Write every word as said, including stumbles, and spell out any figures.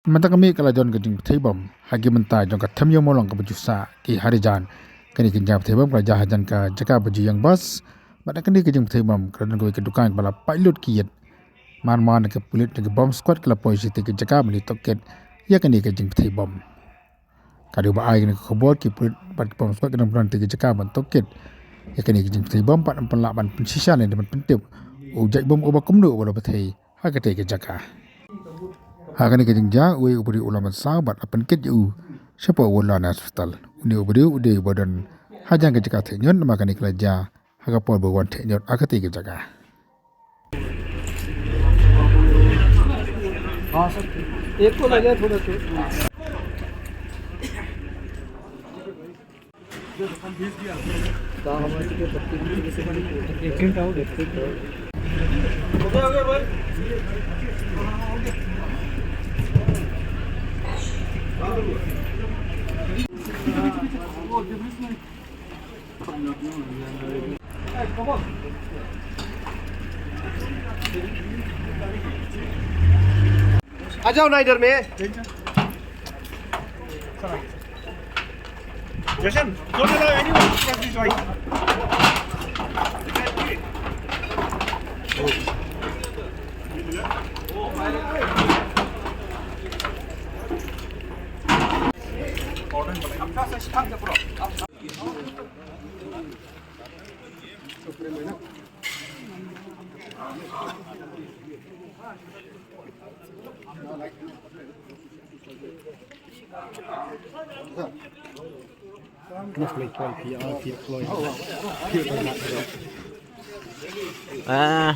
Mynta ka miet ka la jan ka jingpynthei bom ha ki bynta jong ka Them Ïew Mawlong kaba ju sah ki Harijan. Kane ka jingbthei bom ka la jia hajan ka jaka ba ju ïeng bus. Bad ha kane ka jingpynthei bom ka la don kawei ka dukan kaba la pait lut ki ïit. Mar mar na ki pulit jong ki bomb squad ki la poi sha katei ka jaka ban ïa tohkit ïa kane ka jingpynthei bom. Ka dei ba ai kane ka khubor ki pulit bad ki bomb squad ki dang pynlong katei ka jaka ban tohkit ïa kane ka jingpynthei bom bad ban pynlah ban pynshisha ne ban pyntip u jait bom uba kumno uba la pynthei ha katei ka jaka. Ha kane ka jingjia uwei u briew u la mynsaw bad la pynkit ïa u shapoh Wullan Hospital. Une u briew u dei uba don hajan ka jaka theh ñiut namar kane ka la jia ha ka por ba wan theh ñiut ha katei ka jaka. हाँ सर, एक तो लगे थोड़ा सा। आ जाओ ना इधर में। जशन, don't allow anyone to cross this line. Ah.